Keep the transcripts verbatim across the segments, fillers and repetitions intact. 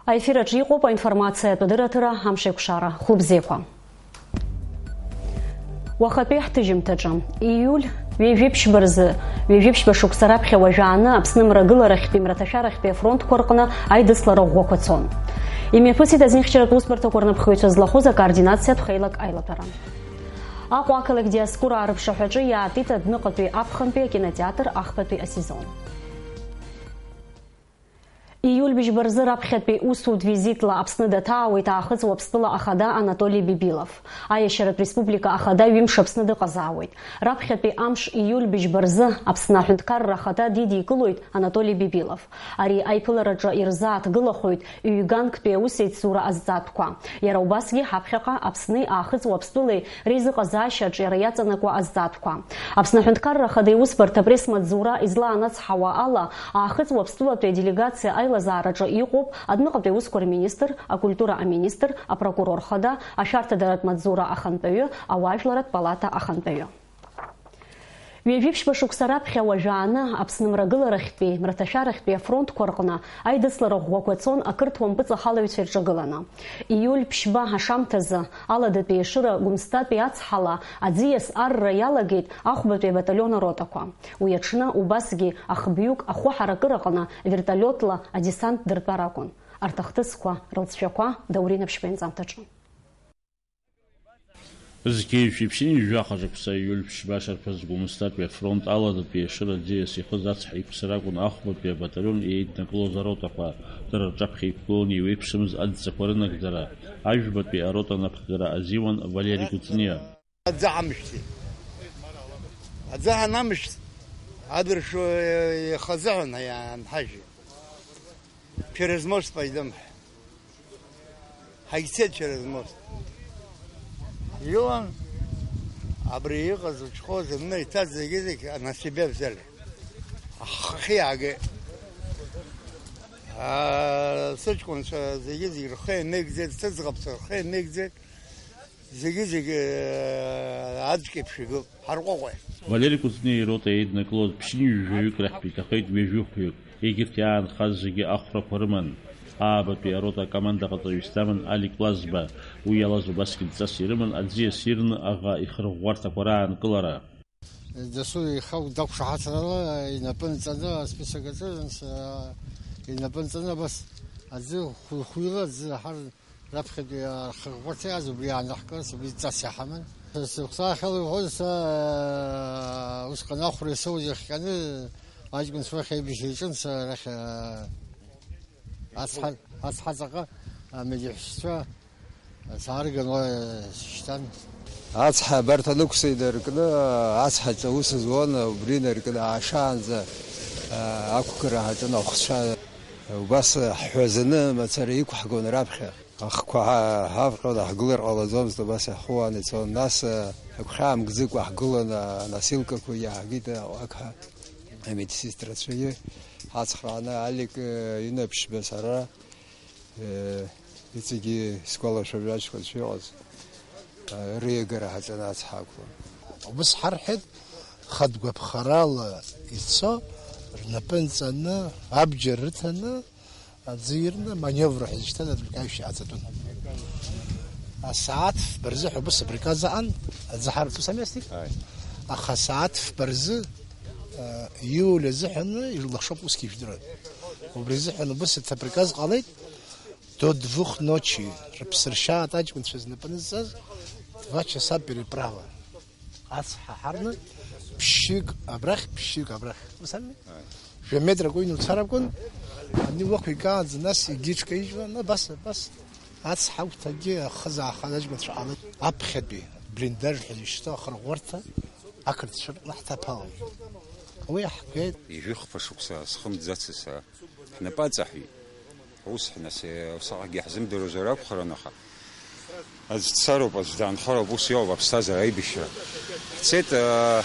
Аефир аҿы иҟоуп аинформациатә адырраҭара Амшеикәшара. Хәлыбзиақәа. Уахатәи ҳҭыжьымҭаҿы. Ииуль ҩажәи ԥшьба рзы, ҩажәи ԥшьба шықәса раԥхьа уажәааны Аԥсны мрагыларахьтәи мраҭашәарахьтәи афронтқәа рҟны аидыслара ӷәӷәақәа цон. Имҩаԥысит азинхьчаратә усбарҭақәа рнапхгаҩцәа злахәыз акоординациатә хеилак аилатәара. Аҟәа ақалақь Диаскура арыԥшаҳәаҿы иаатит адәныҟатәи аԥхынтәи акинотеатр ахԥатәи асезон. Ииуль быжьба рзы раԥхьатәи усутә визитла Аԥсны даҭаауеит Аахыҵ Уаԥстәыла ахада Анатоли Бибилов. Аиашьаратә республика ахада ҩымш Аԥсны дыҟазаауеит. Раԥхьатәи амш ииуль быжьба рзы Аԥсны аҳәынҭқарра ахада дидикылоит Анатоли Бибилов. Ари аиԥылараҿы ирзааҭгылахоит ҩганктәи аусеицура азҵаатәқәа. Иара убасгьы ҳаԥхьаҟа Аԥсни Аахыҵ Уаԥстәылеи реизыҟазаашьа аҿиара иаҵанакуа азҵаатәқәа. Аԥсны аҳәынҭқарра ахада иусбарҭа апресс-маҵзура излаанацҳауа ала, Аахыҵ Уаԥстәылатәи аделегациа аилазаараҿы иҟоуп адәныҟатәи аусқәа рминистр, акультура аминистр, апрокурор хада, ашәарҭадаратә маҵзура ахантәаҩы, ауаажәларатә палата ахантәаҩы. Ҩажәи ԥшьба шықәса раԥхьа уажәааны Аԥсны мрагыларахьтәи, мраҭашәарахьтәи афронтқәа рҟны аидыслара ӷәӷәақәа цон ақырҭуа мпыҵахалаҩцәа ирҿагыланы. Ииуль ԥшьба ашамҭазы, аладатәи Ешыра Гәымсҭатәи ацҳала аӡиас арра иалагеит ахәбатәи абаталион аротақәа. Уи аҽны убасгьы ахбҩык ахәы ҳаракыраҟны вертолиотла адесант дыртәар акәын. Арҭ ахҭысқәа, рылҵшәақәа, Даур Инаԥшьба инҵамҭаҿы. Зқьи жәшәи ԥшьынҩажәи жәаха шықәса ииуль ԥшьба шарԥаз Гәымсҭатәи афронт аладатәи Ешыра аӡиас ихыз ацҳа иқәсыр акәын ахәбатәи абаталион еиднакылоз аротақәа, дара рҿаԥхьа иқәгыланы иуеиԥшымыз адҵақәа рынагӡара, ажәбатәи арота анапхгара азиуан Валери Кәыҵниа. Аӡы ҳамшьҭит. Аӡы ҳанамшьҭ, адыршо ихазыҳәан иаанҳажьит. Через мост пойдём. Ҳаицеит через мост. Иуан, абри иҟаз учхоз, зны иҭаз зегьы-зегь на себя взяли. Ахы иаагеит. Аа, сыҷкәынцәа зегьы-зегь рхы ианеигӡеит, сыӡӷабцәа рхы ианеигӡеит. Зегьы-зегьы, э, аӡәк еиԥш игылт, ҳарҟәаҟәа. Валери Кәыҵниа ирота еиднакылоз ԥшьынҩажәаҩык рахьтә иҭахеит ҩажәихәҩык, егьырҭ иаанхаз зегьы ахәрақәа рыман. Аабатәи арота акомандаҟаҵаҩыс даман Алик Лазба, уи иалаз убасгьы дҵас ирыман аӡиас ирны аӷа ихырӷәӷәарҭақәа раанкылара. Дасу ихы дақәшаҳаҭрала инапы нҵаны асписок аҿы, инапы нҵаны абас аӡы хәы-, хәҩыла аӡы ҳар-, Раԥхьатәи ахырӷәӷәарҭа иааз убри иаанаҳкыларц, убри ҵас иаҳаман. Сыхәҭаахьала иуҳәозар, са усҟан ахәра исоуз иахҟьаны аҷкәынцәа уахь аибашьра иаҿын, са арахь, ацҳа, ацҳаҵаҟа амедеҳәшьцәа саарган уа сышьҭан. Ацҳа абарҭ анықәса инаркны, ацҳаҵа аус зуан, убри инаркны аашаанӡа ақәгара ҳаҿын ахәцәа. Убас ҳҳәазаны мацара иқәҳгон раԥхьа. Ахқәа ҳа-, ҳавҟьон, ҳгылар ҟалаӡомызт, убас иаҳхууан ицон. Нас, э, агәхьаа мкӡыкәа ҳгылан, аносилкақәа иаҳгеит, э, ак ҳа-, амедсестрацәагьы ҳацхрааны, Алик, э, Инаԥшьба, сара, э, иҵегьы сгәалашәом аҷкәынцәа иҟаз, э, реиагара ҳаҿын ацҳа ақәлан. Убас ҳарҳәеит, хатә гәаԥхарала ицо, рнапы нҵаны, абџьар рыҭаны, Аӡы ирны маневр ҳәа изышьҭаз отвлекающий аҵатәын. Асааҭ фба рзы ҳәа убас априказ аҟан, аӡы ҳарҭо саместник. Ааи. Аха асааҭ фба рзы, а, ииуль азыҳәаны ирлашоуп усгьы ижәдыруан. Убри азыҳәан убас аҭ-, априказ ҟалеит, до двух ночи, рыԥсыршьаат аҷкәынцәа знапы анызҵаз, два часа переправа. Ацҳа ҳарны, ԥшьҩык абрахь, ԥшьҩык абрахь. Ус ами? Ааи. Жәа метрак уҩны уцар акәын, ани уақәикаанӡа, нас егьи ҽкаижьуан, абас, абас. Ацҳа агәҭагьы ахызаахаз аҷкәынцәа ҟалеит. Аԥхьатәи блиндаж ҳәа изышьҭоу ахырӷәӷәарҭа ақырҭцәа рҟны ҳҭаԥалон. Уи ҳгеит. Ҩажәихԥа шықәса схымӡацыз сара. Ҳнапы аҵаҳәеит. Ус, нас, усҟакгьы ҳзымдыруазар акәхарын, аха аӡә дцароуп, аӡә даанхароуп, ус иоуп аԥсҭазаара аибашьра. Ҳцеит, аа,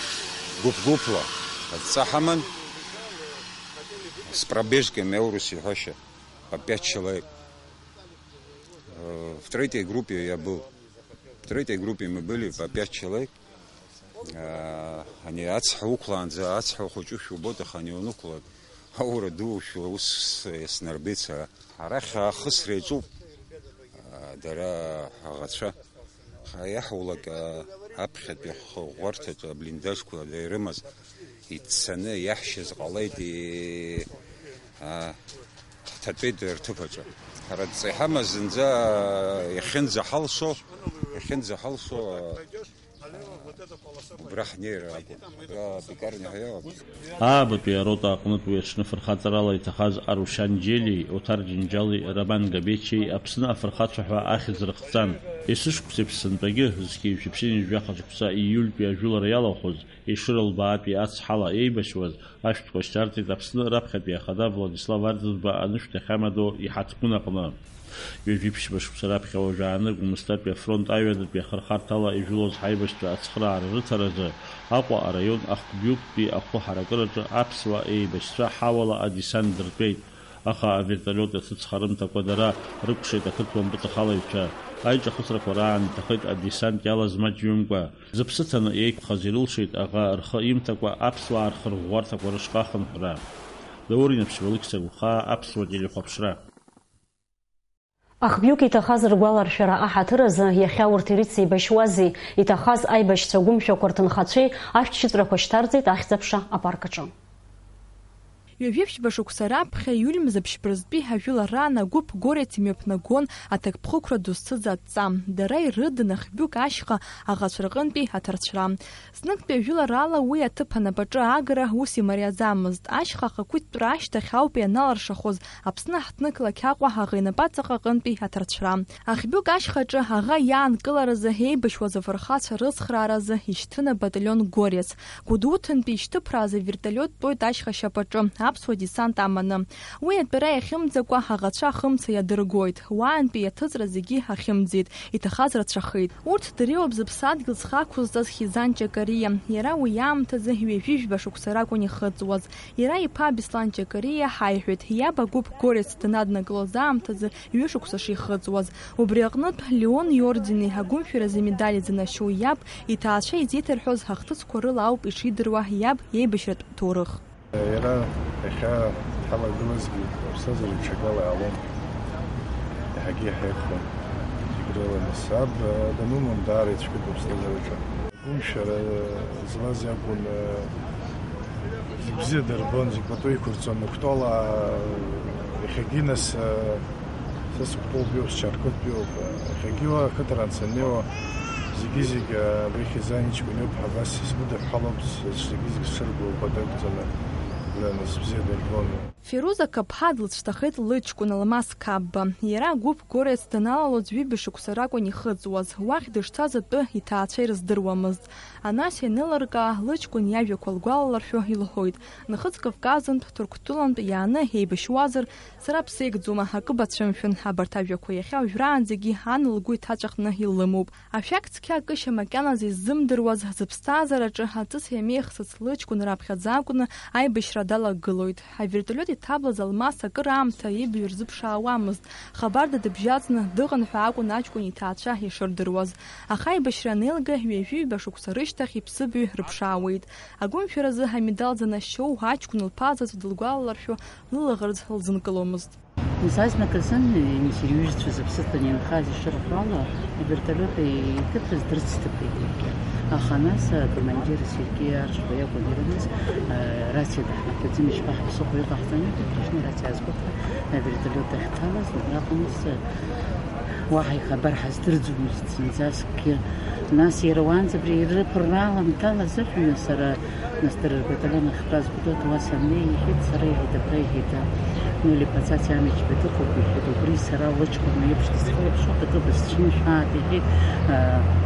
гәыԥ-гәыԥла. Адҵа ҳаман, с пробежками, аурыс иҳәашьа, по пять человек. Э, в третьей группе я был. В третьей группе мы были, по пять человек. Ани ацҳа уқәлаанӡа, ацҳа ухәыҷушәа убоит, аха ани уанықәлак, Аура душәа ус иаснарбеит сара. Арахь ахысра иаҿуп, а, дара аӷацәа. Ха-, иаҳулак, а, аԥхьатәи ҳхыӷәӷәарҭаҿы аблиндажқәа ирымаз иццаны иаҳшьыз ҟалеит, и-, а, ҳҭатәеит рҭыԥ аҿы. Ҳара адҵа иҳамаз зынӡа, а, иахьынӡаҳалшо, иахьынӡаҳалшо, а, Убра ҳнеира акәын. Убра апекарниа ҳәа иҟан. Аабатәи арота аҟнытә уи аҽны фырхаҵарала иҭахаз Арушьан Џьелиеи Оҭар Џьынџьали Роман Габечиеи Аԥсны афырхацәа ҳәа ахьӡ рыхҵан. Есышықәсеиԥш сынтәагьы, зқьи жәшәи ԥшьынҩажәи жәаха шықәса ииультәи ажәылара иалахәыз, Ешыра лбаатәи ацҳала еибашьуаз, ашәҭқәа шьҭарҵеит Аԥсны раԥхьатәи ахада Владислав Арӡынба анышә дахьамадоу иҳаҭгәын аҟны. Ҩажәи ԥшьба шықәса раԥхьа уажәааны Гәымсҭатәи афронт аҩадатәи ахырхарҭала ижәылоз ҳаибашьцәа ацхыраара рыҭаразы Аҟәа араион Ахәбиуктәи ахәы ҳаракыраҿы аԥсуа еибашьцәа ҳауала адесант дыртәеит. Аха авертолиот иацәыцха рымҭакәа дара рыкәшеит ақырҭуа мпыҵахалаҩцәа. Аиҿахысрақәа раан иҭахеит адесант иалаз маҷҩымкәа. Зыԥсы ҭаны еиқәхаз ирылшеит аӷа рхы имҭакәа аԥсуаа рхырӷәӷәарҭақәа рышҟа ахынҳәра. Даур Инаԥшьба, Алықьса Гәхаа, Аԥсуа телехәаԥшра. Ахбҩык иҭахаз ргәаларшәара аҳаҭыр азы иахьа урҭ ирыцеибашьуазеи, иҭахаз аибашьцәа гәымшәақәа рҭынхацәеи ашәҭшьыҵәрақәа шьҭарҵеит Ахьӡ-аԥша апарк аҿы. Ҩажәи ԥшьба шықәса раԥхьа июль мза ԥшьба рзтәи ажәылараан агәыԥ Горец имҩаԥнагон аҭакԥхықәра ду зцыз адҵа. Дара ирыдын Ахбҩык ашьха аӷацәа рҟынтәи аҭарцәра. Зныктәи ажәыларала уи аҭыԥ анапаҿы агара ус имариаӡамызт. Ашьха ахақәиҭтәра ашьҭахь ауп ианалыршахоз Аԥсны аҳҭнықалақь Аҟәа аӷа инапаҵаҟа аҟынтәи аҭарцәра. Ахбҩык ашьхаҿы аӷа иаанкыларазы еибашьуаз афырхацәа рыцхрааразы ишьҭын абаталион Горец. Гәдоуҭантәи ишьҭыԥрааз аверталиот тәоит ашьха ашьапаҿы, аԥсуа десант аманы. Уи атәара иахьымӡакәа, аӷацәа ахымца иадыргоит. Уаантәи аҭыҵра зегьы ахьымӡеит, иҭахаз рацәахеит. Урҭ дыриоуп зыԥсадгьыл зхы ақәызҵаз Хизан Ҷакариа. Иара уи аамҭазы ҩажәи жәба шықәса ракәын ихыҵуаз. Иара иԥа Беслан Ҷакариа ҳаиҳәеит, иаб агәыԥ Горец данаднакылоз аамҭазы ҩышықәса шихыҵуаз. Убри аҟнытә, Леон иордени агәымшәаразы медали занашьоу иаб, иҭаацәа изеиҭарҳәоз ҳахҭысқәа рыла ауп ишидыруа иаб иеибашьратә ҭоурых. Иара иахьа дҳалагылазгьы аԥсҭазаара ҽакала иаалон. Иаҳагьы иаҳаирхон. Зегь рыла нас. Саб, э, данумам, даара ицәгьоуп аԥсҭазаараҿы. Гәымшәара, э, злаз иакәын, э, зегь бзиа дырбон, зегь пату иқәырҵон. Мактәала, э, иахьагьы нас, э, Са сыхәтәоуп иоуп, счарқәатәиоуп. Иахьагьы уа ақыҭаран саннеиуа, зегьы-зегь абри Хизан иҷкәын иоуп ҳәа абас исгәыдыҳәҳәалоуп, зегьы-зегь сшырбо, убадақәҵаны, нас бзиа дырбон. Феруза Қаԥҳа длыцәҭахеит лыҷкәын Алмас Қапба. Иара агәыԥ Горец даналалоз ҩажәи шықәса ракәын ихыҵуаз, уахь дышцаз атәы иҭаацәа ирыздыруамызт. Анас ианылыркаа, лыҷкәын иажәақәа лгәалалыршәо илҳәоит, Нахыҵ Кавказынтә, Ҭырқәтәылантә иааны еибашьуазар, сара бсеигӡома, акы бацәымшәан, абарҭ ажәақәа иахьа уажәраанӡагьы ан лгәы иҭаҵәахны илымоуп. Ашәак цқьа акышьа макьаназы иззымдыруаз, зыԥсҭазаараҿы аҵыс иамеихсыц лыҷкәын раԥхьаӡа акәны аибашьра далагылоит. Авертолиот иҭаблыз Алмас акыр аамҭа ибаҩ рзыԥшаауамызт, хабарда дыбжьаӡны дыҟан ҳәа акәын аҷкәын иҭаацәа ишырдыруаз. Аха аибашьра анеилга, ҩажәи ҩба шықәса рышьҭахь иԥсыбаҩ рыԥшаауеит. Агәымшәаразы амедал занашьоу аҷкәын лԥа заҵә дылгәалаларшәо лылаӷырӡ лзынкыломызт. Зазнык азын инхирҩыжьцәа зыԥсыҭан инхаз ишырҳәо ала, авертолиот иҭыԥыз дрыцҭыԥеит иаргьы. Аха нас акомандир Сергеи Аршба иакәын ирымаз, а, рациа даҳмаҭәаӡам, ишԥаҳ-, ԥсыхәа иҟаҳҵоит, иҭрыжьны рациа аазгәахәт, авертолиот дахьҭалаз, убраҟа нас, а, уаҳа ихабар ҳаздырӡомызт зынӡаскгьы. Нас иара уаанӡа абри ирыԥырраала анҭала азыҳәан сара Нас дара рбаталион ахьтәаз Гәдоуҭа уа саннеи, иҳәеит, сара, иҳәеит, абра, иҳәеит, Нули Пацаци Амичба дыҟоуп, иҳәеит, убри сара лыҷкәын еиԥш дысхылаԥшуа, акы бысцәымшәааит, иҳәеит,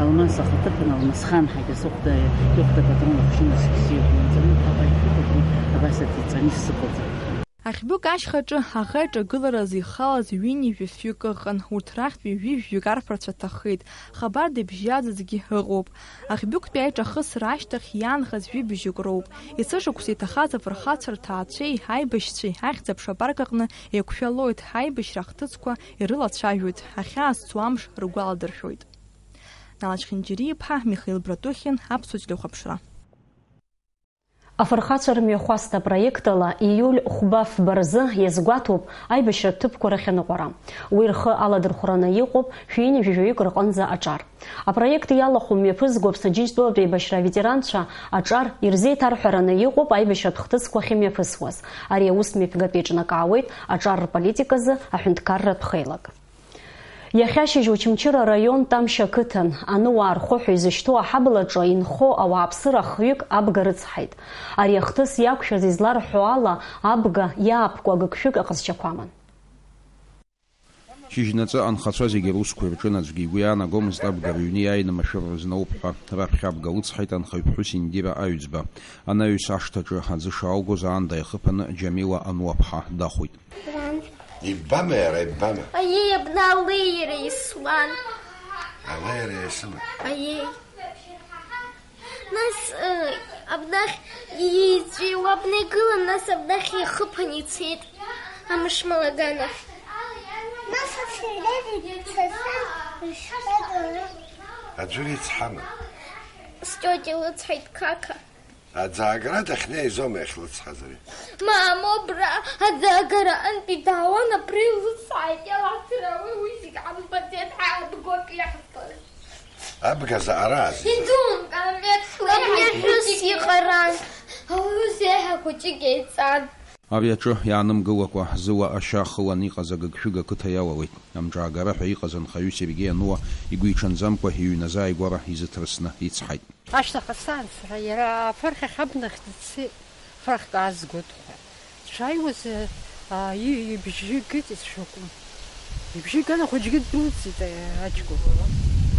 Алмас ахаҭыԥан Алмасхан ҳәагьы сыхәда, ихәда апатрон ахәшьына сыбзиахә нагӡаны, ҭаҟа иҳәеит, абри абас адҵаны исзыҟалҵеит. Ахьбҩык ашьхаҿы аӷа иҿагыларазы ихалаз ҩынҩажәи фҩык ыҟан, урҭ рахьтә ҩажәи жәаҩык арԥарцәа ҭахеит, хабарда ибжьаӡызгьы ыҟоуп. Ахьбҩыктәи аиҿахысра ашьҭахь иаанхаз жәибжьык роуп. Есышықәса иҭахаз афырхацәа рҭаацәеи аибашьцәеи Ахьӡ-аԥша апарк аҟны еиқәшәалоит, аибашьра ахҭысқәа ирылацәажәоит, ахьаа зцу амш ргәаладыршәоит. Нала Чхинџьариа-иԥҳа, Михаил Братухин, Аԥсуа телехәаԥшра. Афырхацәа рымҩахәасҭа проект ала ииуль хәба-фба рзы иазгәаҭоуп аибашьратә ҭыԥқәа рахьаныҟәара. Уи рхы аладырхәраны иҟоуп шәи ҩынҩажәаҩык рҟынӡа аҿар. Апроект иалахәу мҩаԥызго Аԥсны Џьынџьтәылатә еибашьра аветеранцәа аҿар ирзеиҭарҳәараны иҟоуп аибашьратә хҭысқәа ахьымҩаԥысуаз. Ари аус мҩаԥгатә еиҿнакаауеит аҿар рполитиказы аҳәынҭқарратә хеилак. Иахьа ашьыжь Очамчыра араион Тамшь ақыҭан, аныуаа рхы ҳәа изышьҭоу аҳаблаҿы инхо ауааԥсыра хҩык абга рыцҳаит. Ари ахҭыс иақәшәаз изларҳәо ала, абга иаапкуа агыгшәыг аҟазшьақәа аман. Шьыжьнаҵы анхацәа зегьы русқәа ирҿын, аӡәгьы игәы иаанагомызт абга рыҩны иааины машәыр рызнауп ҳәа. Раԥхьа абга лыцҳаит анхаҩ ԥҳәыс Индира Аҩӡба. Анаҩс ашҭаҿы аӡы шаалгоз аанда ихыԥаны Џьамила Ануаԥҳа дахәит. Иббама иара, иббама? Аиеи, абна алеиара исуан. Алеиара иасыма? Аиеи. Нас, э, абнахь иҵәиуа абна игылан, нас абнахь ихыԥан ицеит амшмалаганахь. Нас асирен ицаца ишьҭагара. Аӡәыр ицҳама? Стиотиа лыцҳаит, қақа. Аӡаагара дахьнеизоума иахьлыцҳаз ари? Мамоу, бра, аӡаагара антәи даауан, абри лыцҳаит, иалаҭра уи, уи зегь ҳамбаӡеит, ҳаабгоит иаҳбаз. Абга заҟара азы? Идун, конвет хлеи. Абри ҳәыс иҟаран, ауаҩы зеиҳа хәыҷык еиҵан. Ари аҿы иаанымгылакәа, зыла ашьа ахылан иҟаз агыгшәыг ақыҭа иалалеит. Амҿаагара ҳәа иҟаз анхаҩы Сергеи Ануа игәиҽанӡамкәа иҩны азааигәара изыҭрысны ицҳаит. Ашьҭахь саан сара иара афырхь ахь абнахь дцеит, фырхк аазгоит ҳәа. Дшааиуаз, аа, и-, ибжьы геит исшәакәым. Ибжьы ган ахәыҷгьы ддәылҵит, а, аҷкәын.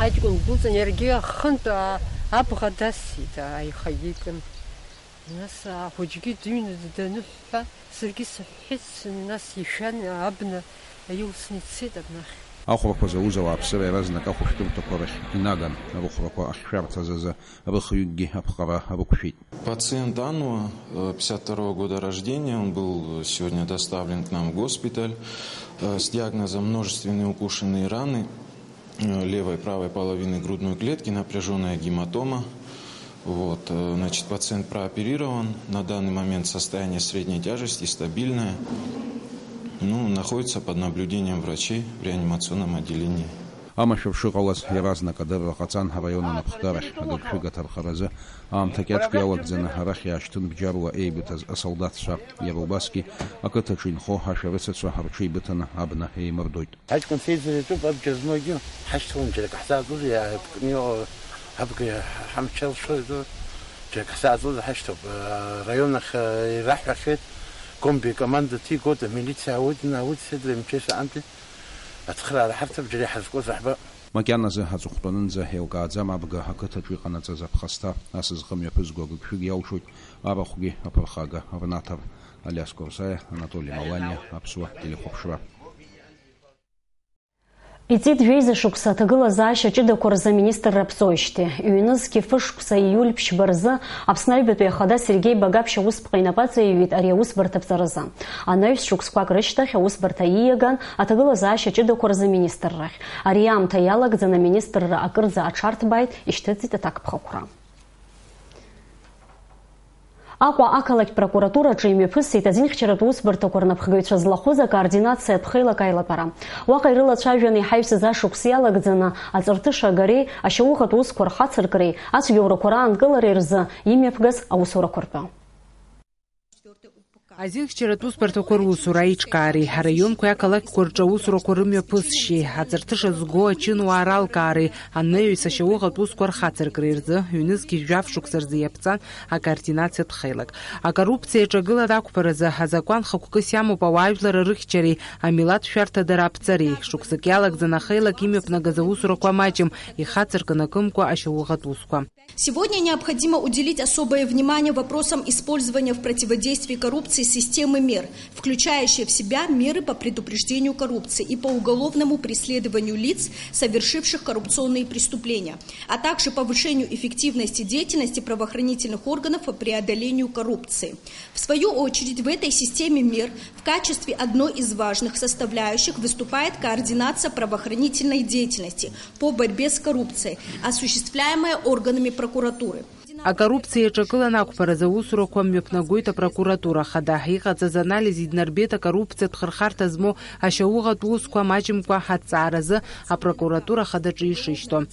Аҷкәын ддәылҵын, иаргьы ахынтә, а, абӷа дасит, а, ихагьы икын. Нас ахәыҷгьы дыҩны даныҳәҳәа, саргьы сыҳәҳәеит, нас ишәан абна, илсны ицеит абнахь. Ахәрақәа зауз ауааԥсыра иаразнак ахәышәтәырҭақәа рахь инаган, рыхәрақәа ахьшәарҭаз азы рыхҩыкгьы аԥҟара рықәшәеит. Пациент Ануа, э, пятьдесят второго года рождения, он был сегодня доставлен к нам в госпиталь, э, с диагнозом множественные укушенные раны, э, левой, правой половины грудной клетки, напряжённая гематома. Вот, э, значит, пациент прооперирован. На данный момент состояние средней тяжести стабильное. Ну, находится под наблюдением врачей в реанимационном отделении. Амашәыр шыҟалаз, иаразнак адырра ҟаҵан араион анапхгарахь, агыгшәыг аҭархаразы аамҭа кьаҿк иалагӡаны арахь иаашьҭын бџьаруа еибыҭаз асолдаҭцәа. Иара убасгьы, ақыҭаҿы инхо ашәарыцацәа рҽеибыҭаны абна еимырдоит. Аҷкәын сеизара иаҿуп, абџьар змоугьы ҳашьҭалом, џьарак ҳзааӡозар, иаапкны иҟоу абга ҳамч алшоит, џьарак ҳзааӡозар ҳашьҭоуп. Араион ахь ираҳҳәахьеит, комби команда ҭигоит, амилициа аауеит, ауеит, седра МЧС аҟынтәи. Ацхыраара ҳарҭап, џьара иҳазкуазар ҳбап. Макьаназы аҵыхәтәанынӡа еилкааӡам абга ақыҭаҿы иҟанаҵаз аԥхасҭа, асызхы мҩаԥызго агыгшәыг иалшоит арахәгьы аԥырхага рнаҭар. Алиас Корсаиа, Анатоли Маланиа, Аԥсуа телехәаԥшра. Иҵит жәеиза шықәса аҭагылазаашьа ҷыдақәа рзы аминистрра ԥҵоижьҭеи. Ҩнызқь фышықәса ииуль ԥшьба рзы Аԥсны Аҩбатәи Ахада Сергеи Багаԥшь аусԥҟа инапы аҵаиҩит ари аусбарҭа аԥҵаразы. Анаҩс шықәсқәак рышьҭахь аусбарҭа ииаган аҭагылазаашьа ҷыдақәа рзы аминистррахь. Ари аамҭа иалагӡаны аминистрра акырӡа аҽарҭбааит, ишьҭыҵит аҭакԥхықәра. Аҟәа ақалақь прокуратураҿы имҩаԥысит азинхьчаратә усбарҭақәа рнапхгаҩцәа злахәыз акоординациатә хеилак аилатәара. Уаҟа ирылацәажәаны иҳаҩсыз ашықәс иалагӡаны аҵарҭыша агареи ашьауӷатә усқәа рхацыркреи ацәгьоурақәа раанкылареи рзы имҩаԥгаз аусурақәа ртәы. Азинхьчаратә усбарҭақәа русура аиҿкаареи, араионқәеи ақалақьқәа рҿы аусурақәа рымҩаԥысшьеи, аҵарҭыша зго ачынуаа ралкаареи, анаҩс ашьауӷатә усқәа рхацыркреи рзы ҩнызқь жәаф шықәса рзы иаԥҵан акоординациатә хеилак. Акоррупциа аҿагылара ақәԥаразы азакәан хықәкыс иамоуп ауаажәлар арыхьчареи, амилаҭ шәарҭадара аԥҵареи. Шықәсык иалагӡан ахеилак имҩаԥнагаз аусурақәа маҷым, ихацыркын акымкәа ашьауӷатә усқәа. Сегодня необходимо уделить особое внимание вопросам использования в противодействии коррупции системы мер, включающей в себя меры по предупреждению коррупции и по уголовному преследованию лиц, совершивших коррупционные преступления, а также повышению эффективности деятельности правоохранительных органов по преодолению коррупции. В свою очередь, в этой системе мер в качестве одной из важных составляющих выступает координация правоохранительной деятельности по борьбе с коррупцией, осуществляемая органами прокуратуры. Акоррупциа иаҿагылан ақәԥаразы аусурақәа мҩаԥнагоит апрокуратура хада. Иҟаҵаз анализ иднарбеит акоррупциатә хырхарҭа змоу ашьауӷатә усқәа маҷымкәа аҭҵааразы апрокуратура хадаҿы ишышьҭоу.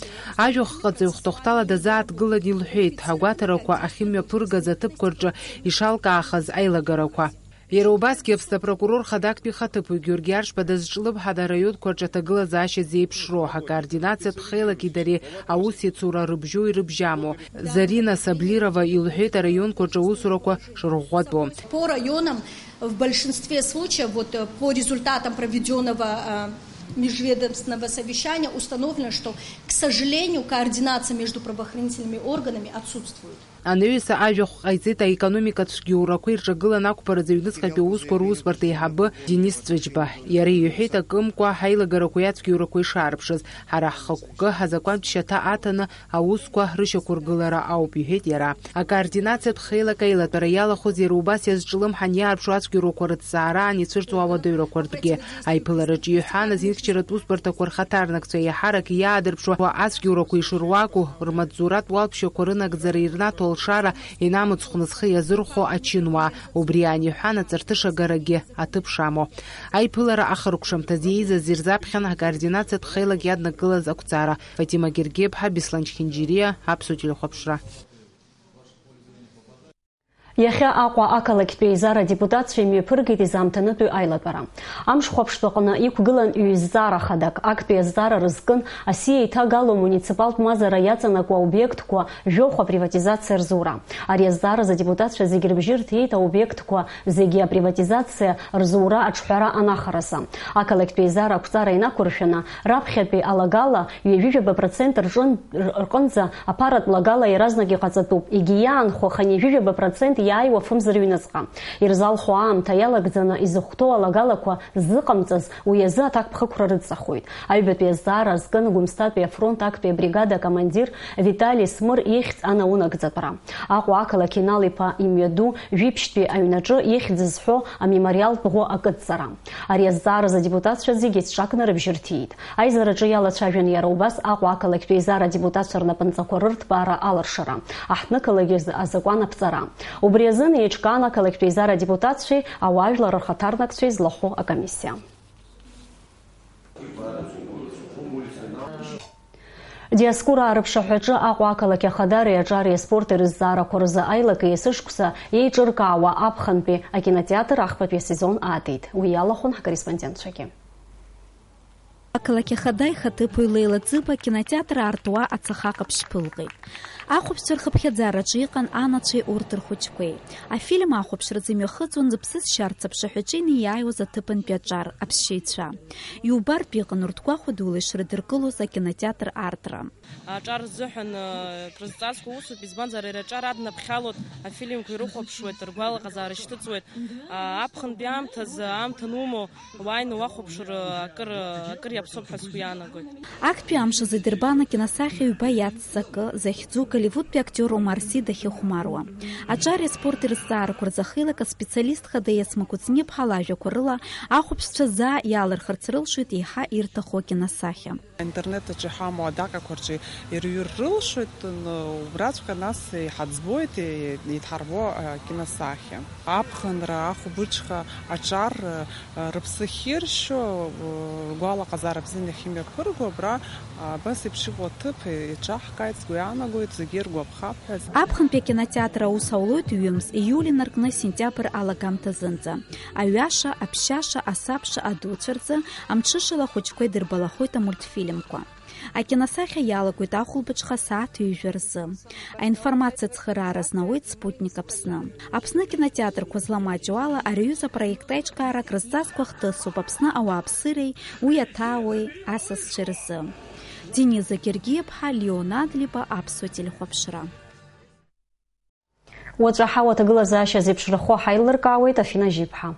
Ажәахәҟаҵаҩ хәҭахәҭала дазааҭгылан илҳәеит, агәаҭарақәа ахьымҩаԥыргаз аҭыԥқәа рҿы ишалкаахаз аилагарақәа. Иара убасгьы Аԥсны апрокурор хадактәи ихаҭыԥуаҩ Георги Аршба дазҿлымҳан араионқәа рҿы аҭагылазаашьа зеиԥшроу, акоординациатә хеилаки дареи аус иацура рыбжьоу ирыбжьаму, Зарина Саблирова илҳәеит араионқәа рҿы аусурақәа шырӷәӷәатәу. По районам в большинстве случаев, вот, э, по результатам проведённого, э, межведомственного совещания установлено, что, к сожалению, координация между правоохранительными органами отсутствует. Анаҩсан ажәахә ҟаиҵеит аекономикатә цәгьоурақәа ирҿагылан ақәԥаразы аҩныҵҟатәи аусқәа русбарҭа еиҳабы Денис Ҵәыџьба. Иара иҳәеит, акымкәа ҳаилагарақәеи ацәгьоурақәеи шаарԥшыз, ҳара ҳхықәкы ҳазакәантә шьаҭа аҭаны аусқәа рышьақәыргылара ауп, иҳәеит иара. Акоординациатә хеилак аилатәара иалахәыз иара убас иазҿлымҳан иаарԥшу ацәгьоурақәа рыҭҵаара аан ицәырҵуа ауадаҩрақәа ртәгьы. Аиԥылараҿы иҳәан, азинхьчаратә усбарҭақәа рхаҭарнакцәа иаҳарак иаадырԥшуа ацәгьоурақәа ишыруаку, рмаҵзуратә уалԥшьақәа рынагӡара ирнаҭо алшара инамыцхәны зхы иазырхәо ачынуаа, убри аан иҳәан, аҵарҭышагарагьы аҭыԥ шамоу. Аиԥылара ахыркәшамҭазы еизаз ирзаԥхьан акоординациатә хеилак иаднакылаз ақәҵара. Фатима Гергиаԥҳа, Беслан Чхинџьириа, Аԥсуа телехәаԥшра. Иахьа Аҟәа ақалақьтә еизара адепутатцәа имҩаԥыргеит изаамҭанытәи аилатәара. Амшхәаԥштә аҟны иқәгылан ҩ-зҵаара хадак, актәи азҵаара рызкын асиа иҭагало амуниципалтә мазара иаҵанакуа аобиектқәа жәохә априватизациа рзура. Ари азҵааразы адепутатцәа зегьы рыбжьы рҭеит аобиектқәа зегьы априватизациа рзура аҿҳәара анахаразы. Ақалақьтә еизара ақәҵара инақәыршәаны, раԥхьатәи алагала ҩажәижәаба процент рҿын-, рҟынӡа аԥаратә лагала иаразнак иҟаҵатәуп, егьи иаанхо хынҩажәижәаба процент иааиуа фымзар ҩныҵҟа. Ирзалху аамҭа иалагӡаны изыхәҭоу алагалақәа ззыҟамҵаз уи азы аҭакԥхықәра рыдҵахоит. Аҩбатәи азҵаара азкын Гәымсҭатәи афронт актәи абригада акомандир Витали Смыр ихьӡ анаунагӡатәра. Аҟәа ақалақь Инал-иԥа имҩаду жәиԥшьтәи аҩнаҿы ихьӡ зҳәо амемориалтә ӷәы акыдҵара. Ари азҵааразы адепутатцәа зегьы зҿакны рыбжьы рҭиит. Аизараҿы иалацәажәан иара убас Аҟәа ақалақьтә еизара адепутатцәа рнапынҵақәа рырҭбаара алыршара, аҳҭнықалақь азы азакәан аԥҵара. Убри азын еиҿкаан ақалақьтә еизара адепутатцәеи ауаажәлар рхаҭарнакцәеи злахәу акомиссиа. Диоскура аарыԥшаҳәаҿы Аҟәа ақалақь ахадареи аҿареи аспорти рызҵаарақәа рзы аилак есышықәса еиҿыркаауа аԥхынтәи акинотеатр ахԥатәи асезон аатит. Уи иалахәын ҳкорреспондентцәагьы. Ақалақь ахада ихаҭыԥуаҩ Леила Ӡыба акинотеатр аартуа ацаха ҟаԥшь ԥылҟеит. Ахәаԥшцәа рхыԥхьаӡараҿы иҟан анацәеи урҭ рхәыҷқәеи. Афильм ахәаԥшразы имҩахыҵуан зыԥсы зшьарц аԥшаҳәаҿы инеиааиуаз аҭыԥантәи аҿар, аԥсшьаҩцәа. Иубартә иҟан урҭ гәахәа дула ишрыдыркылоз акинотеатр аартра. Аҿар рзыҳәан, ы, крызҵазкуа усуп, избанзар, иара аҿар аднаԥхьалоит, афильмқәа ирыхәаԥшуеит, ргәалаҟазаара шьҭыҵуеит. А, аԥхынтәи аамҭазы, аамҭа анумоу, уааины уахәаԥшыр, акыр, акыр иаԥсоуп ҳәа сгәы иаанагоит. Актәи амш азы идырбан акиносахьа ҩба иацҵакы захьӡу Голливудтәи актиор Омар Си дахьыхәмаруа. Аҿари аспорти рызҵаарақәа рзы ахеилак аспециалист хада Есма Кәыҵниаԥҳа лажәақәа рыла, ахәаԥшцәа заа иаалырхырц рылшоит еиҳа ирҭаху акиносахьа. Аинтернет аҿы иҳамоу адаҟьақәа рҿы ирҩыр рылшоит, н-, убраҵәҟьа нас иҳаӡбоит, и-, идҳарбо акиносахьа. Аԥхынра, ахәылбыҽха аҿар, рыԥсы ахьыршьо, ргәалаҟазаара бзианы иахьымҩаԥырго, абра, абас еиԥш иҟоу аҭыԥ иҿаҳкааит, сгәы иаанагоит, зегьы иргәаԥхап ҳәа. Аԥхынтәи акинотеатр аус аулоит ҩымз, ииуль инаркны сентиабр алагамҭазынӡа. Аҩаша, аԥшьаша, асабша адуцәа рзы, амҽышала ахәыҷқәа идырбалахоит амультфильмқәа. Акиносахьа иалагоит ахәылбыҽха асааҭ ҩажәа рзы. Аинформациа ацхыраара азнауеит Спутник Аԥсны. Аԥсны акинотеатрқәа зламаҷу ала ари аҩыза апроект аиҿкаара акрызҵазкуа хҭысуп Аԥсны ауааԥсыреи уи аҭаауеи асасцәеи рзы. Дениза Гергиаԥҳа, Леон Адлеиба, Аԥсуа телехәаԥшра. Уаҵәы аҳауа аҭагылазаашьа зеиԥшрахо ҳаилыркаауеит, Афина Жьиԥҳа.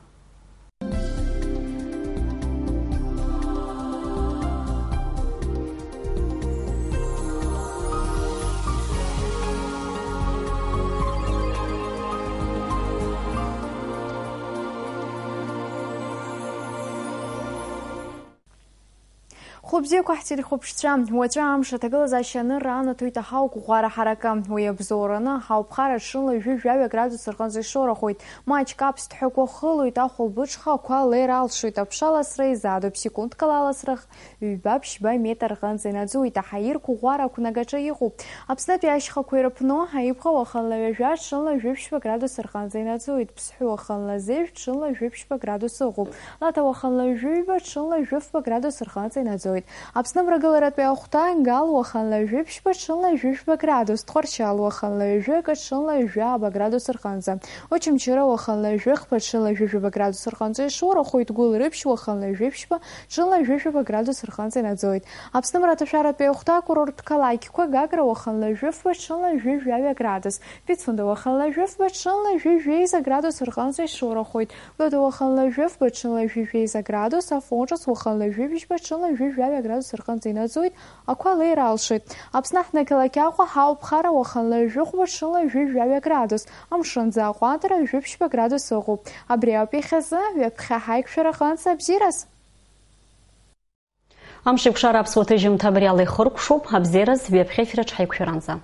Хәлыбзиақәа ҳтелехәаԥшцәа, уаҵәы амш аҭагылазаашьа анырра анаҭоит аҳауа қәӷәӷәара ҳаракы. Уи абзоураны аҳауа ԥхара ҽынла жәаҩа градус рҟынӡа ишоурахоит. Маҷк аԥсҭҳәақәа хылоит, ахәылбыҽха ақәа леир алшоит, аԥша ласра изаатуп, секундк ала аласра ҩба-ԥшьба метр рҟынӡа инаӡоит, аҳаирқәа ӷәӷәара ақәнагаҿы иҟоуп. Аԥснытәи ашьхақәа ирыԥну, Аиԥҟа уахынла ҩажәа, ҽынла жәиԥшьба градус рҟынӡа инаӡоит, Ԥсҳәы уахынла зежә, ҽынла жәиԥшьба градус ыҟоуп, Лаҭа уахынла ҩба, ҽынла жәыфба градус рҟынӡа инаӡоит. Аԥсны мрагыларатәи ахәҭа, Гал уахынла жәиԥшьба, ҽынла жәиԥшьба градус, Тҟәарчал уахынла ҩажәа, ҽынла ҩажәи ааба градус рҟынӡа. Очамчыра уахынла жәыхԥа, ҽынла жәыжәаба градус рҟынӡа ишоурахоит, Гәылрыԥшь уахынла жәиԥшьба, ҽынла жәыжәаба градус рҟынӡа инаӡоит. Аԥсны мраҭашәаратәи ахәҭа, акурорттә қалақьқәа, Гагра уахынла жәыфба, ҽынла жәыжәаҩа градус, Пицунда уахынла жәыфба, ҽынла жәыжәеиза градус рҟынӡа ишоурахоит, Гәдоуҭа уахынла жәыфба, ҽынла жәыжәеиза градус, Афон Ҿыц уахынла жәибжьба, ҽынла жәыжәҩаҩа градус рҟынӡа инаӡоит, ақәа леир алшоит. Аԥсны аҳҭнықалақь Аҟәа ҳауа ԥхара уахынла жәохәба, ҽынла жәыжәҩаҩа градус, амшынӡы аҟәандара жәиԥшьба градус ыҟоуп. Абри ауп иахьазы, ҩаԥхьа ҳаиқәшәара аҟынӡа абзиараз. Амш еиқәшара аԥсуа ҭыжьымҭа абри ала ихыркәшоуп, абзиараз ҩаԥхьа ефир аҿы ҳаиқәшәаранӡа.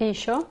И ещё?